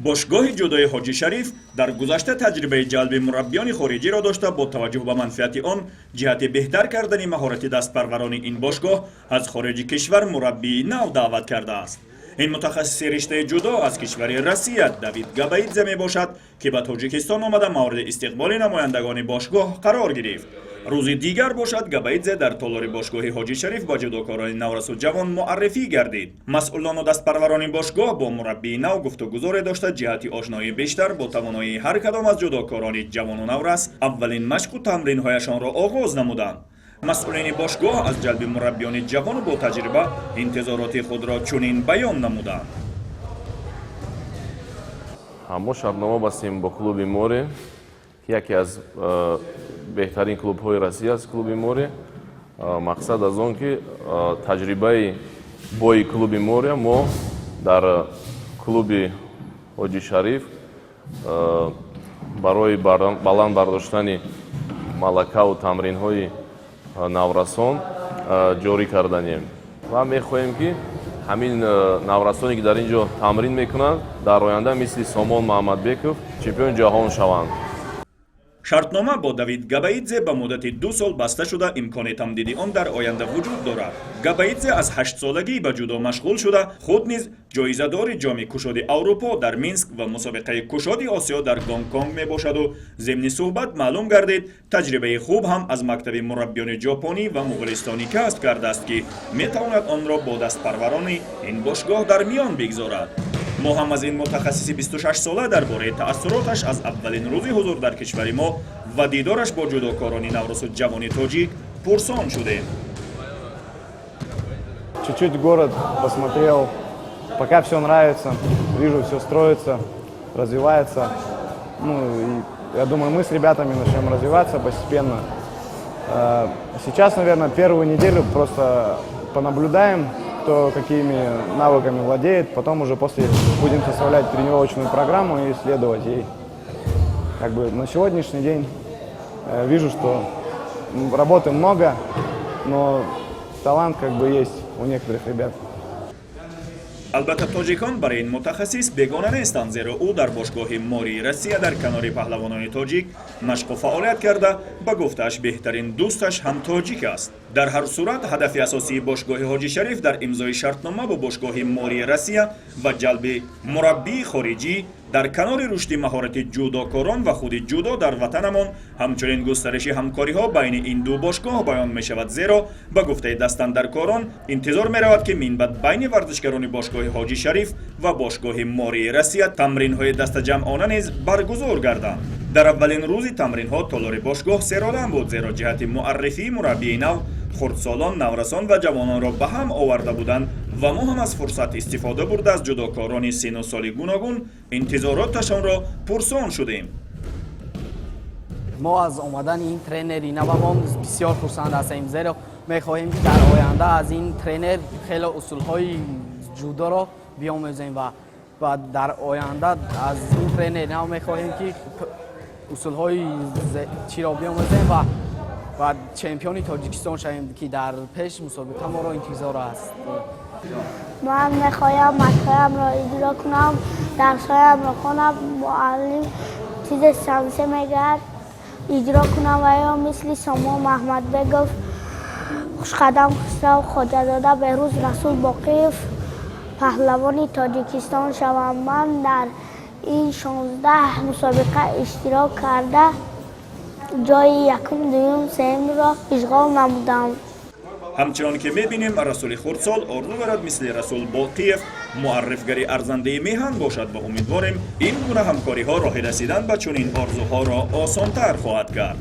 Бошгоҳи ҷудои Ҳоҷи Шариф дар гузашта таҷрибаи ҷалби мураббиёни хориҷиро дошта, бо таваҷҷӯҳ ба манфиати он ҷиҳати беҳтар кардани маҳорати дастпарварони ин бошгоҳ аз хориҷи кишвар мураббии нав даъват кардааст. Ин мутахассиси риштаи ҷудо аз кишвари Россия Давид Габаидзе мебошад, ки ба Тоҷикистон омада, мавриди истиқболи намояндагони бошгоҳ қарор гирифт. Рӯзи дигар бошад, Габаидзе дар толори бошгоҳи Ҳоҷи Шариф ба ҷудокорони наврасу ҷавон муаррифӣ гардид. Масъулону дастпарварони бошгоҳ бо мураббии нав гуфтугузоре дошта, ҷиҳати ошноии бештар бо тавоноии ҳар кадом аз ҷудокорони ҷавону наврас аввалин машқу тамринҳояшонро оғоз намуданд. Масъулини бошгоҳ аз ҷалби мураббиёни ҷавону ботаҷриба интизороти худро чунин баён намуданд. Мо шартнома бастем бо клуби Море, ки яке аз беҳтарин клубҳои Россия аст. Клуби Море, мақсад аз он ки таҷрибаи бои клуби Море мо дар клуби Ҳоҷи Шариф барои баланд бардоштани малакаву тамринҳои наврасон ҷорӣ карданем ва мехоҳем, ки ҳамин наврасоне, ки дар ин ҷо тамрин мекунанд, дар оянда мисли Сомон Маҳмадбеков чемпиони ҷаҳон шаванд. Шартнома бо Давид Габаидзе ба муддати 2 сол баста шуда, имкони тамдиди он дар оянда вуҷуд дорад. Габаидзе аз 8-солагӣ ба ҷудо машғул шуда, худ низ ҷоизадори Ҷоми кушоди Аврупо дар Минск ва мусобиқаи кушоди Осиё дар Гонконг мебошаду зимни суҳбат маълум гардид, таҷрибаи хуб ҳам аз мактаби мураббиёни ҷопонӣ ва муғулистонӣ касб кардааст, ки метавонад онро бо дастпарварони ин бошгоҳ дар миён бигзорад. Мо ҳам аз ин мутахассиси 26-сола дар бораи таассуроташ аз аввалин рӯзи ҳузур дар кишвари мо ва дидораш бо ҷудокорони наврасу ҷавони тоҷик пурсон шудем. Чуть-чуть город посмотрел. Пока все нравится. Вижу, все строится, развивается. Ну, и я думаю, мы с ребятами начнем развиваться постепенно. Сейчас, наверное, первую неделю просто понаблюдаем, кто какими навыками владеет. Потом уже после будем составлять тренировочную программу и следовать ей. Как бы на сегодняшний день вижу, что работы много, но талант как бы есть у некоторых ребят. Албатта, тоҷикон барои ин мутахассис бегона нестанд, зеро ӯ дар бошгоҳи Мории Россия дар канори паҳлавонони тоҷик машқу фаъолият карда, ба гуфтааш, беҳтарин дӯсташ ҳам тоҷик аст. Дар ҳар сурат, ҳадафи асосии бошгоҳи Ҳоҷи Шариф дар имзои шартнома бо бошгоҳи Мории Россия ва ҷалби мураббии хориҷӣ дар канори рушди маҳорати ҷудокорон ва худи ҷудо дар ватанамон, ҳамчунин густариши ҳамкориҳо байни ин ду бошгоҳ баён мешавад, зеро ба гуфтаи дастандаркорон, интизор меравад, ки минбаъд байни варзишгарони бошгоҳи Ҳоҷи Шариф ва бошгоҳи Мории Россия тамринҳои дастаҷамъона низ баргузор гарданд. Дар аввалин рӯзи тамринҳо толори бошгоҳ серодам буд, зеро ҷиҳати муаррифии мураббии нав хурдсолон, наврасон ва ҷавононро ба ҳам оварда буданд ва мо ҳам аз фурсат истифода бурда, аз ҷудокорони сину соли гуногун интизороташонро пурсон шудем. Мо аз омадани ин тренери навамон бисёр хурсанд ҳастем, зеро мехоҳем, ки дар оянда аз ин тренер хеле усулҳои ҷудоро биомӯзем ва дар оянда аз ин тренери нав мехоҳем, ки усулҳои чиро биомӯзем ва чемпиони Тоҷикистон шавем, ки дар пеш мусобиқа моро интизор аст. Ман мехоҳам машқҳоямро иҷро кунам, дарсҳоямро хонам, муаллим чизе сенсей мегӯяд, иҷро кунам ва ё мисли Сомон Маҳмадбегов, Хушқадам Хусрав Хоҷазода, Беҳрӯз Расул Боқиев паҳлавони Тоҷикистон шавам. Ман дар ин 16 мусобиқа иштирок карда, ҷои якум, дуюм, сеюмро ишғол намудам. Ҳамчунон ки мебинем, Расули хурдсол орзу дорад мисли Расул Боқиев муаррифгари арзандаи меҳан бошад ва умедворем, ин гуна ҳамкориҳо роҳи расидан ба чунин орзуҳоро осонтар хоҳад кард.